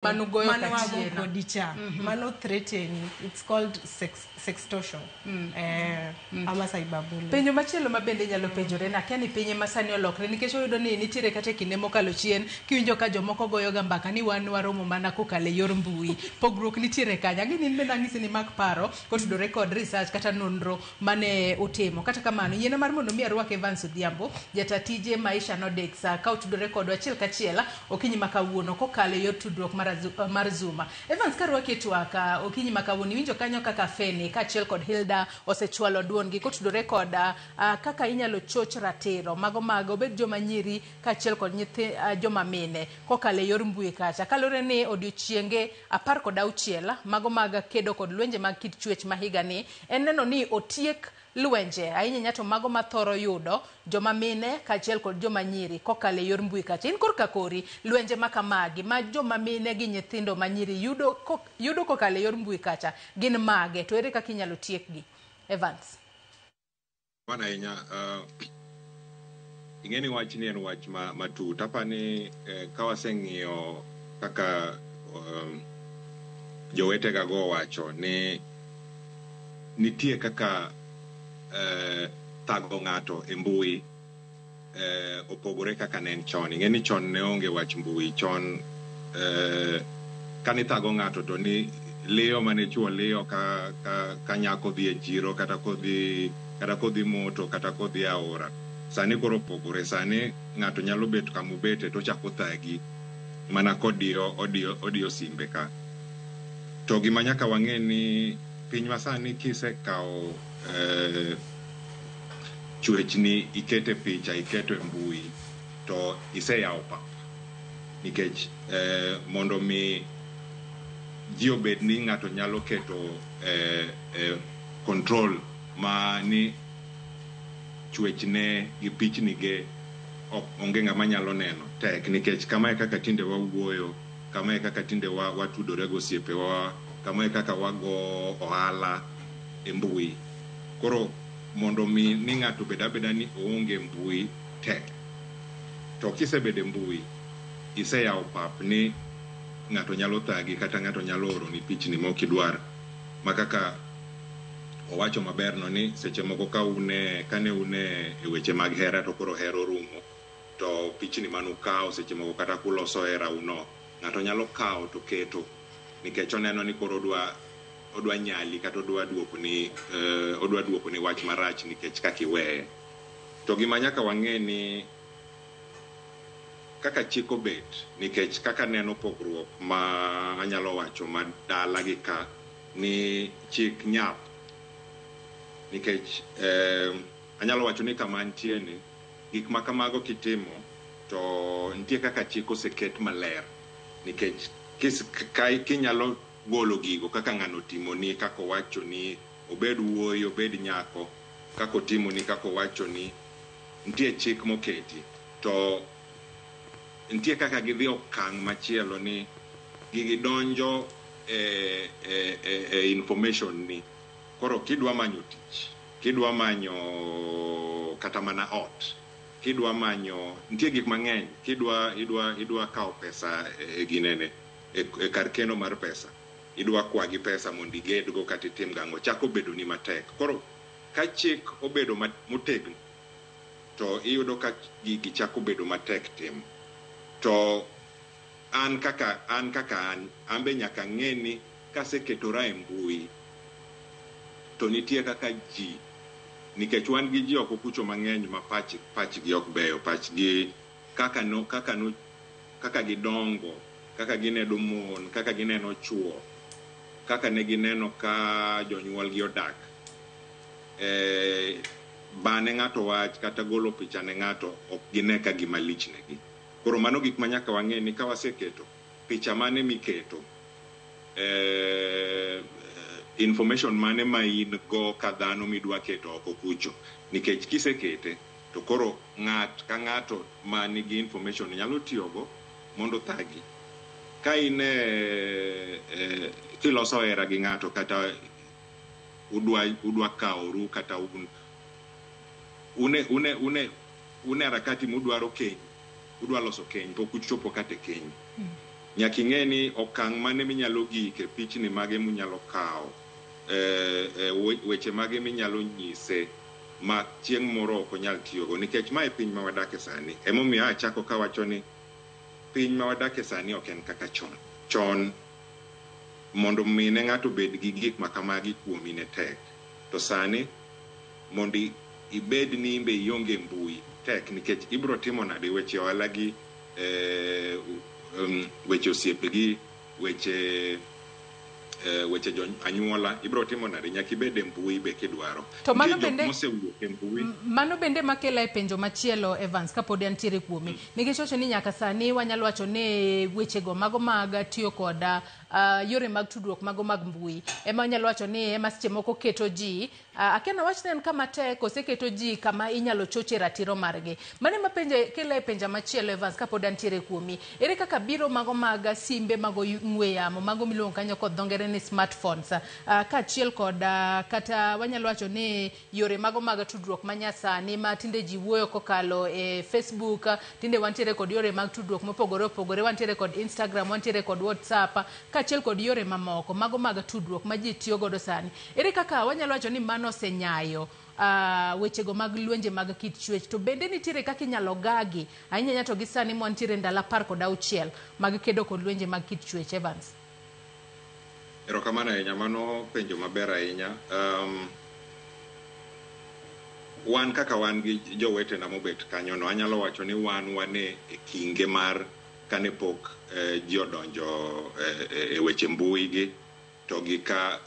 Manugoyo Mano wago kachiena. kodi cha. Mano threatening. It's called sextortion. Ama cyberbullying. Penjo machielo ma bende inyalo penjore ni akia ni piny ema sani olokre nikech wayudo ni nitiere kata e kinde mokalo chien kiwinjo ka jomoko goyo ga mbaka ni wan waromo mana kokalo e yor mbui. Pogruok nitiere kanye? Ang'e ni in bende ang'isi ni mak paro kotudore kod research kata nonro mane utimo. Kata kamano, yiena mar mondo mi arwak Evans Odhiambo, jata tije Maisha Nordics, ka otudore kodwa achiel kachiel okinyi ma kawuono kokalo e yor tudruok mar Zoom. Evans, karwaki e twak okinyi ma kawuono, iwinjo kanyo kaka Feni kaachiel kod Hilda osechwalo duondgi kotudore kod kaka inyalo choch ratiro mago mag obed joma nyiri kaachiel kod nyithi joma mine kokalo e yor mbui kacha. Kaluwore ni odiochienge 16 mago mag kedo kod lwenje mag kit chwech ma higani en neno ni otiek lwenje ahinya ahinya to mago mathoro yudo joma mine kaachiel kod joma nyiri kokalo e yor mbui kacha. In korka kori lwenje ma kamagi ma joma mine gi nyithindo ma nyiri yudo kokalo e yor mbui kacha gin mage to ere kaka inyalo tiekgi? Evans. Mano ahinya, ing'e ni wach ni en wach matut. Apani ka waseng'iyo kaka jowetega go owacho ni nitie kaka thago ng'ato e mbui opogore kaka ne en chon. Ing'e ni chon ne onge wach mbui. Chon kane ithago ng'ato to ni liyo mane chuo liyo ka nyako dhi e chiro kata kodhi moto kata kodhi e aora. Sani koro opogore. Sani ng'ato nyalo bet kama obete to ochako thagi mana kodiyo odiyo simbe ka. To gima nyaka wang'e ni piny masani kisekawo chwechni ikete picha iketo e mbui to iseyawo pap. Nikech mondo mi ji obed ni ng'ato nyalo keto control ma ni chwechne gi pichni ge ok onge ng'ama nyalo neno tek nikech kamae kaka tinde wawuoyo, kamae kaka tinde watudore gi osiepewa, kamae kaka wago ohala e mbui. Koro mondo mi ni ng'ato obed abeda ni oonge mbui tek. To kisebedo e mbui, iseyawo pap ni ng'ato nyalo thagi kata ng'ato nyalo oroni pichni mok idwar. Ma kaka owacho maber no ni seche moko ka une kane une e weche mag hera to koro hera orumo to pichni manukawo seche moko kata kuloso hera uno ng'ato nyalo kawo to keto nikech oneno ni koro odwa nyali kata odwa duokoni wach marach nikech kaka iweye. To gima nyaka wang'e ni kaka chik obet nikech kaka neno pogruok ma anyalo wacho ma dala gi ka ni chik nyap nikech anyalo wacho ni kama antie ni gik ma kamago kitimo to nitie kaka chik oseket maler nikech kinyalo golo gigo kaka ng'ano otimoni, kaka owachoni, obed wuoyi obed nyako, kaka otimoni, kaka owachoni, nitie chik moketi. To nitie kaka gidhi okang' machielo ni gigi donjo e information ni. Koro kidwa manyo tich, kidwa manyo kata mana ot, kidwa manyo nitie gik mang'eny, kidwa idwa kawo pesa e ginene e kar keno mar pesa, idwa kwagi pesa mondo igedgo kata itim gang'o, chako bedo ni matek. Koro ka chik obedo motegno to iyudo ka gigi chako bedo matek timo. To an kaka an be nyaka ang'e ni kaseketora e mbui to nitie kaka ji, nikech wan gi ji oko kucho mang'eny ma pachgi ok beyo, pachgi kaka gidongo, kaka gineno mon, kaka gineno chuo, kaka ne gineno ka jonyuolgi odak. Bane ng'ato wach kata golo picha ne ng'ato ok gine ka gima lich negi. Koro mano gik ma nyaka wang'e ni ka waseketo picha mane miketo, information mane ma in go ka dhano midwa keto oko kucho, nikech kisekete to koro ng'at ka ng'ato ma nigi information nyalo tiyogo mondo othagi. Ka in kiloso hera gi ng'ato kata udwa kaworu kata une harakati mudwaro keny, udwa loso keny, pok uchopo kata e keny. Nyaka ing'e ni okang' mane minyalo gike, pichni mage munyalo kawo, weche mage minyalo nyise ma chieng' moro ok onyal tiyogo. Nikech mae piny ma wadake sani. Emomiyo achako kawacho ni piny ma wadake sani ok en kaka chon. Chon mondo mi ne ng'ato obed gi gik ma kamagi kuomi ne tek. To sani mondo ibed ni in be ionge mbui tek nikech ibiro timo nade weche ohala gi, weche osiepegi, weche weche jo anyuola ibiro timo nade? Nyaka ibed e mbui be kidwaro. To mano Nitie jok bende mosewuok e mbui. Mano bende makela e penjo machielo, Evans, kapod antiere kuomi. Nikech wacho ni nyaka sani wanyalo wacho ni wechego mago mag tiyo kod yore mag tudruok mago mag mbui ema wanyalo wacho ni ema seche moko keto ji, akia nawach ni en kama tek oseketo ji kama inyalo choche ratiro margi. Mano ema penje kela e penja machielo, Evans, kapod antiere kuomi. Ere kaka biro mago mag simbe mag ong'we yamo mago miluongo kanyo kod dho ngere ni smartphones, kaachiel kod kata wanyalo wacho ni yore mago mag tudruok manyasani ma tinde ji wuoyo kokalo e Facebook, tinde wantiere kod yore mag tudruok mopogore opogore, wantiere kod Instagram, wantiere kod WhatsApp, kaachiel kod yore mamoko mago mag tudruok ma ji tiyo godo sani. Ere kaka wanyalo wacho ni mano osenyayo wechego mag lwenje mag kit chwech? To bende nitiere kaka inyalo gagi ahinya ahinya to gi sani mwantiere ndalo 16 mag kedo kod lwenje mag kit chwech, Evans? Erokamano ahinya, mano penjo maber ahinya. Wan kaka wan gi jowetena mobet kanyono, anyalo wacho ni wan wane e kinge mar kane pok ji odonjo e weche mbui gi to gi ka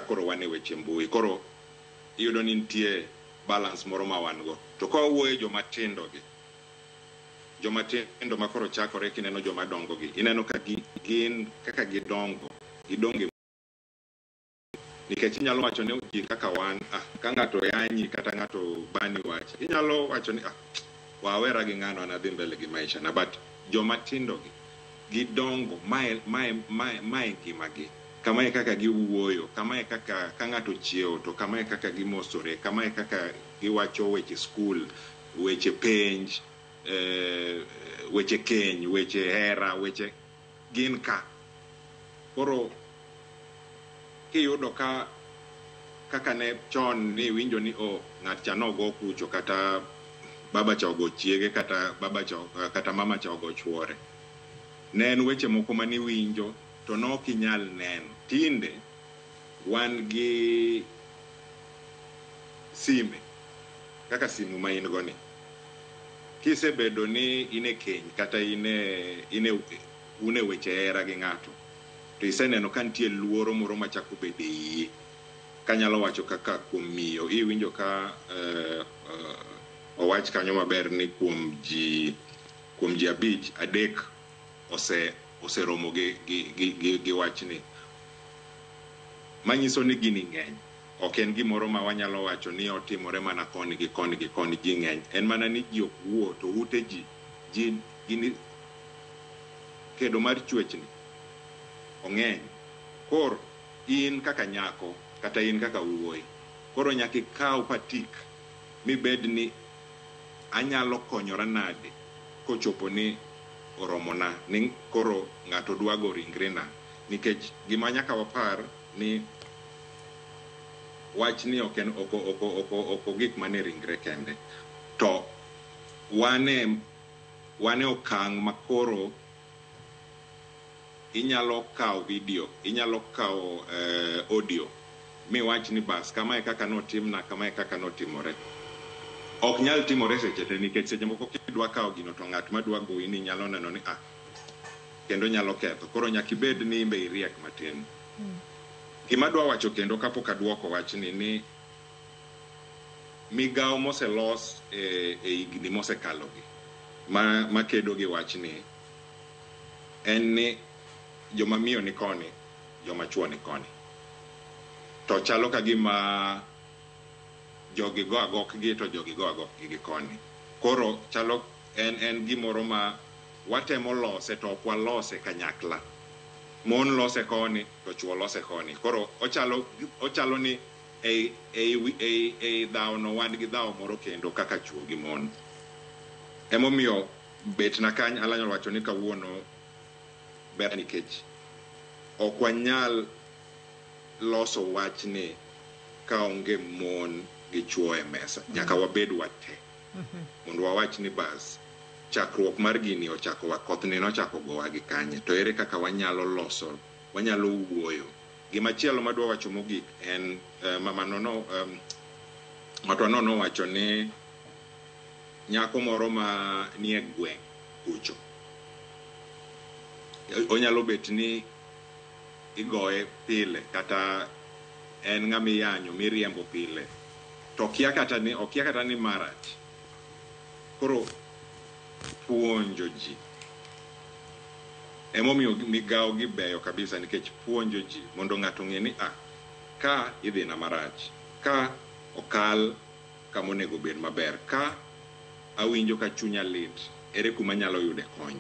koro wan e weche mbui. Koro iyudo ni nitie balance moro ma wan go. To ka wawuoyo joma tindo gi, joma tindo ma koro chakore kineno joma dongo gi, ineno ka gin kaka gidongo, gidongo nikech inyalo wacho ni ji kaka wan, ka ng'ato yanyi kata ng'ato bani wach, inyalo wacho ni wawera gi ng'ano, an adhi mbele gi maisha na. But joma tindo gi gidongo, mae mae mae mae ngimagi, kamae kaka giwuoyo, kamae kaka ka ng'ato chiewo to kamae kaka gimosore, kamae kaka giwacho weche skul, weche penj, weche keny, weche hera, weche gin ka. Koro kiyudo ka kaka ne chon ni iwinjo ni oh, ng'at cha nogo kucho, kata baba cha ogo chiege, kata baba cha kata mama cha ogo chuore, ne en weche moko maniwinjo to ne ok inyal neno. Tinde wan gi sime kaka simu ma in go ni, kisebedo ni in e keny kata in e in e un e weche hera gi ng'ato, to iseneno ka nitie luoro moro machako bedo e iyi. Kanyalo wacho kaka kuom miyo, iwinjo ka owach kanyo maber ni kuom ji 5, 3 oseromo gi wachni. Manyiso ni gini ng'eny. Ok en gimoro ma wanyalo wacho ni otimore mana koni gi koni gi koni, ji ng'eny. En mana ni ji ok wuo to ute ji, ji gini kedo mar chwechni ong'eny. Koro in kaka nyako kata in kaka wuoyi, koro nyaka ikaw patik mibed ni anyalo konyora nade kochopo ni oromona ni koro ng'ato dwa go ringrena. Nikech gima nyaka wapar ni wachni ok en ok gik mane ringre kende, to wane okang' ma koro inyalo kawo video, inyalo kawo audio miwach ni bas kamae kaka notimna, kamae kaka notimore. Ok nyal timore seche te nikech seche moko kidwa kawo gino to ng'at madwa goyi ni nyalo neno ni kendo nyalo ketho. Koro nyaka ibed ni in be iriek matin. Gima adwa wacho kendo kapok aduoko wachni ni migawo moselos e higni mosekalogi makedo gi wachni en ni joma miyo ni koni, joma chuo ni koni. To chalo ka gima jogi go agokgi to jogi go agokgi gi koni. Koro chalo en gimoro ma watemo lose to ok walose kanyakla. Mon lose koni to chuo lose koni. Koro ochalo ni ei dhawo no wan gi dhawo moro kendo kaka chuo gi mon. Emomiyo bet na kany anyalo wacho ni kawuono ber nikech ok wanyal loso wachni ka onge mon gi chuo e mesa. Nyaka wabed wate mondo wawach ni bas, chakruok mar gini ochakowa, kothni nochako gowa gi kanye, to ere kaka wanyalo loso, wanyalo wuoyo. Gimachielo madwa wacho mogik en mama nono ng'atwa no nowacho ni nyako moro ma nie gweng' kucho onyalo bet ni igoye pile kata en ng'ama iyanyo miriembo pile to okia kata ni marach. Koro puonjo ji emomiyo migawo gi beyo kabisa, nikech puonjo ji mondo ng'ato ong'e ni ka idhina marach, ka okal kama onego bed maber, ka awinjo ka chunya lit, ere kuma anyalo yude kony.